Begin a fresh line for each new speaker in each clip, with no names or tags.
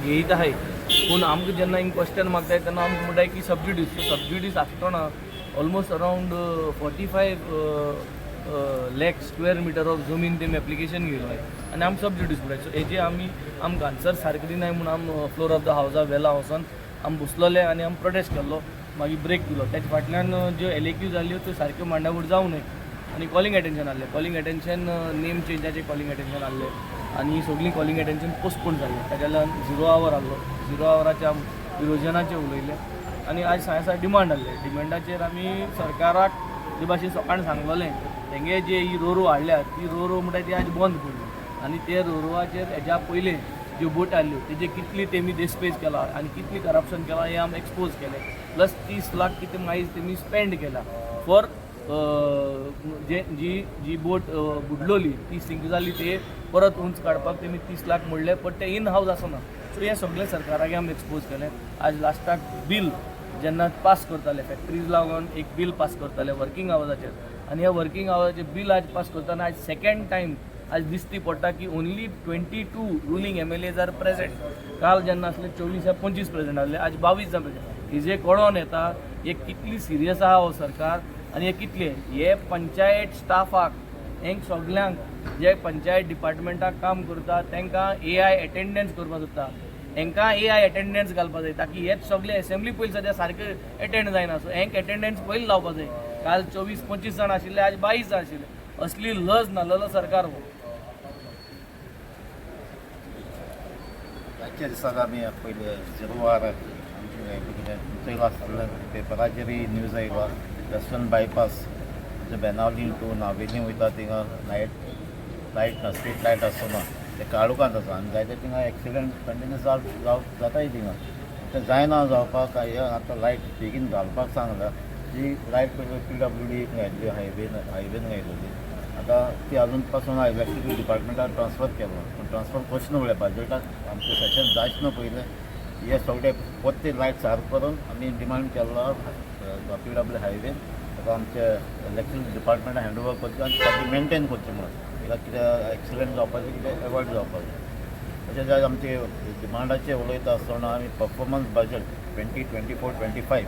घेयत आहाय. पूण आमकां जेन्ना हिंग क्वेश्चन मागताय तेन्ना आमकां म्हणटाय की सबज्युडीस. सो सबज्युडीस आसतना almost around 45 lakh square meter of जमीन तेमी एप्लिकेशन घेयलो आहाय आनी आमकां सबज्युडीस म्हणटाय. सो हेजे आमी आमकां आन्सर सारकें दिनाय म्हूण आम फ्लोर ऑफ the हावजा वेला वचोन आमी बसलोले आनी आमी प्रोटेस्ट केल्लो. मागीर ब्रेक दिलो. तेच्या फाटल्यान ज्यो एलएक्यू जाल्यो त्यो सारक्यो मांडावळ जावं न्हय आनी कॉलिंग एटेन्शन आहलें. कॉलिंग एटेन्शन, नेम चेंजाचें कॉलिंग एटेन्शन आहलें आनी सगळीं कॉलिंग एटेन्शन पोस्टपोन जाल्लें. ताच्या लागून झिरो our आहलो. झिरो आवराचे आम इरोजनाचें उलयले आनी आयज सांजे डिमांड आहले. डिमांडाचेर आमी सरकाराक जे भाशेन सकाळीं सांगलोलें, तेंगे जे ही रोरो हाडल्या ती रोरो म्हणटा ती आज बंद पडली आनी ते रोरोवाचेर हेज्या पयलें ज्यो बोट आहल्यो तेजे कितली तेमी देस्पेज केला आनी कितली करप्शन केला हें आमी एक्सपोज केलें. प्लस 30 लाख कितें मायज तेमी स्पेंड केला फॉर जे जी जी बोट बुडलोली, ती सिंक जाली, ते परत उंच काडपाक तेमी 30 लाख म्हणले, बट ते इन हावज आसना. सो हें सगळें सरकाराक आमी एक्सपोज केलें. आज लास्टाक बील जेन्ना पास करताले, फॅक्टरीज लागून एक बील पास करताले वर्किंग आवर्साचेर आनी ह्या वर्किंग आवर्साचेर बील आज पास करतना आज सेकंड टायम आज दिश्टी पडटा की only 22 ruling MLAs are present. काल जेन्ना आसले 24 या 25 प्रेझेंट आहले, आज 22 जाण प्रेझेंट. हेजे कळोन येता हे कितली सिरियस आहा हो सरकार आनी हे कितले हे पंचायत स्टाफाक, हेंक सगल्यांक जे पंचायत डिपार्टमेंटाक काम करता तांकां एआय एटेंडन्स करपाक सोदता. हेंकां एआय एटेंडन्स घालपाक जाय ताकी हेच सगळे एसेंब्ली पयलीं सद्या सारके एटेंड जायना. सो हेंक एटेंडन्स पयलीं लावपाक जाय. काल 24-25 जाण आशिल्ले, आज 22 जाण आशिल्ले. असली लज नासलेलो सरकार हो.
आजच्या दिसाक आमी पयले झिरो our आमचे कितें चयलां आसतलें, पेपराचेरय न्यूज आयला. वेस्टर्न बायपास जे बेनावली टू नावेली वयता थिंगा लायट लायट ना, स्ट्रीट लायट आसना. ते काळोखांत आसा आनी जायते थिंगा एक्सिडंट कंटिन्यूस जाव जाताय थिंगा. तें जायना जावपाक हें आतां लायट बेगीन घालपाक सांगला. जी लायट पयलीं पीडब्ल्यूडी घायल्ली, हायवेन घायलेली, आतां ती अजून पासून इलेक्ट्रिकल डिपार्टमेंटान ट्रान्सफर केलो, पूण ट्रान्सफर कशें न्हू म्हणल्यार बजटाक आमचें सेशन जायच न्हू. पयलें हे सगळे परते लायट सारको करून आमी डिमांड केल्लो पीडब्ल्यू हायवेन ताका आमचे इलेक्ट्रिकल डिपार्टमेंटान हँड ओवर करचें आनी सारकें मेनटेन करचें म्हणून, कित्याक कितें एक्सिडंट जावपाचें कितें एवॉयड जावपाचें. तशेंच आयज आमचे डिमांडाचे उलयता आसतना आमी परफॉर्मन्स बजट 2024-25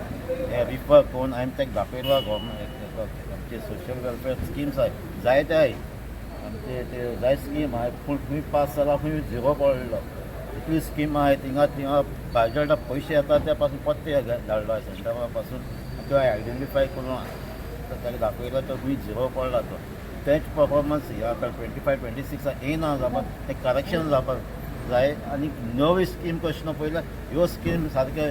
हे रिफर करून हांवें ताका दाखयलां. गव्हर्मेंट आमचे सोशल वेलफेअर स्किम्स आहाय जायते आहाय, आमचे ते जाय स्कीम आहाय, पूण खंय पास जाला, खंय झिरो पडलो. इतली स्कीम आहाय थिंगा थिंगा बजटा पयशे येता ते पासून परते धाडलो सेंटरा पासून. त्यो आयडेंटिफाय करून ताका दाखयला तो खंय झिरो पडला तो. तेंच परफॉर्मन्स हे आतां 25-26 येयना जावपाक, तें करेक्शन जावपाक जाय. आनी नवी स्कीम कशें न्हू, पयलें ह्यो स्कीम सारके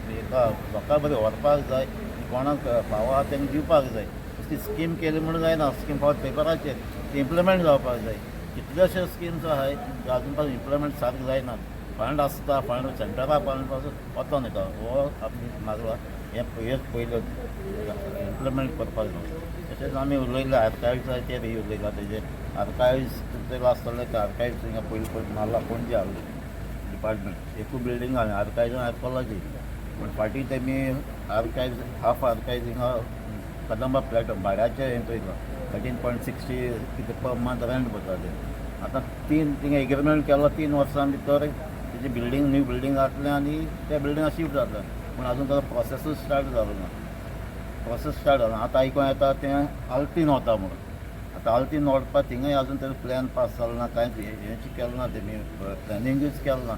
हेका लोकां बरें व्हरपाक जाय, कोणाक फावो आहा तांकां दिवपाक जाय. ती स्कीम केली म्हणून जायना, स्कीम फकत पेपराचेर, ती इम्प्लिमेंट जावपाक जाय. कितल्योश्यो स्किम्स आहाय त्यो अजून पासून इम्प्लिमेंट सारकें जायना. फंड आसता, फंड सेंटरा फंड पासून वचोन येता. हो आमी मागला हें हें पयलें इम्प्लिमेंट करपाक जाय. तशेंच आमी उलयले आर्कायव्साचेर उलयला. तेजेर आर्कायव्स तुमचें आसतलें ते आर्कायव्स हिंगा पयलीं पयलीं मारला. पणजे आहली डिपार्टमेंट एकूय बिल्डींग आहा आर्कायव्स आनी आर्कोलॉजी, पूण फाटीं तेमी आर्कायव्स हाफ आर्कायव्स हिंगा कदंबा फ्लॅट भाड्याचें हें चोयलां. 13.60 कितें पर मंथ रेंट भरताले. आतां तीन थिंगा एग्रीमेंट केलो, 3 वर्सां भितर तेजी बिल्डींग न्यू बिल्डींग जातलें आनी त्या बिल्डिंगा शिफ्ट जातलें, पूण आजून ताजो प्रोसेसूच स्टार्ट जालो ना. प्रोसेस स्टार्ट जाला. आतां आयकों येता तें आल्तीन वता म्हणून. आतां आल्तीन वचपाक थिंगाय आजून तेजो प्लॅन पास जालो ना, कांयच हेंच केलें ना, तेमी प्लॅनिंगूच केलें ना.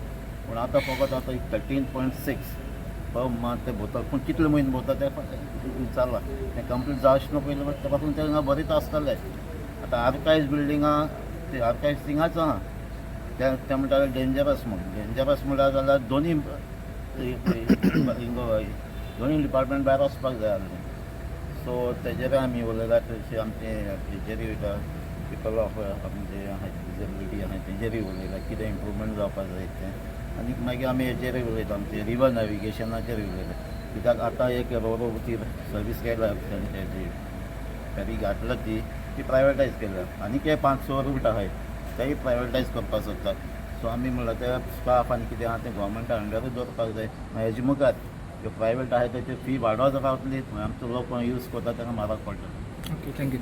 पूण आतां फकत आतां 13.6 पर मंथ ते भरता, पूण कितले म्हयने भरता ते विचारलां. तें कंप्लीट जावचें न्हू पयलीं ते पासून ते हांगा बरीच आसतले. आतां आर्कायव्स बिल्डिंगां ती आर्कायव्स थिंगाच आहा. ते ते म्हणटाले डेंजरस म्हूण. डेंजरस म्हणल्यार जाल्यार दोनी दोनी डिपार्टमेंट भायर वचपाक जाय आसलें. सो तेजेर आमी उलयला. तशें आमचे हेजेरूय वयता, पिपल ऑफ आमचे आहाय डिसेबिलिटी आहाय तेजेरूय उलयला, कितें इम्प्रूवमेंट जावपाक जाय तें. आनी मागीर आमी हेजेरूय उलयता, आमचे रिवर नॅविगेशनाचेरूय उलयता, कित्याक आतां एक रोरो ती सर्वीस केल्या, हेजी फेरी घातल्या ती ती प्रायवेटायज केल्या. आनीक एक पांच स रूट आहाय, तेय प्रायवेटायज करपाक सोदतात. सो आमी म्हणल्यार ते स्टाफ आनी कितें आहा तें गोवोरमेंटा अंडरूच दवरपाक जाय. मागीर हेजे मुखार ज्यो प्रायवेट आहाय तेची फी वाडत रावतली, आमचो लोक यूज करता तांकां म्हारग पडटलें.
Okay, thank you.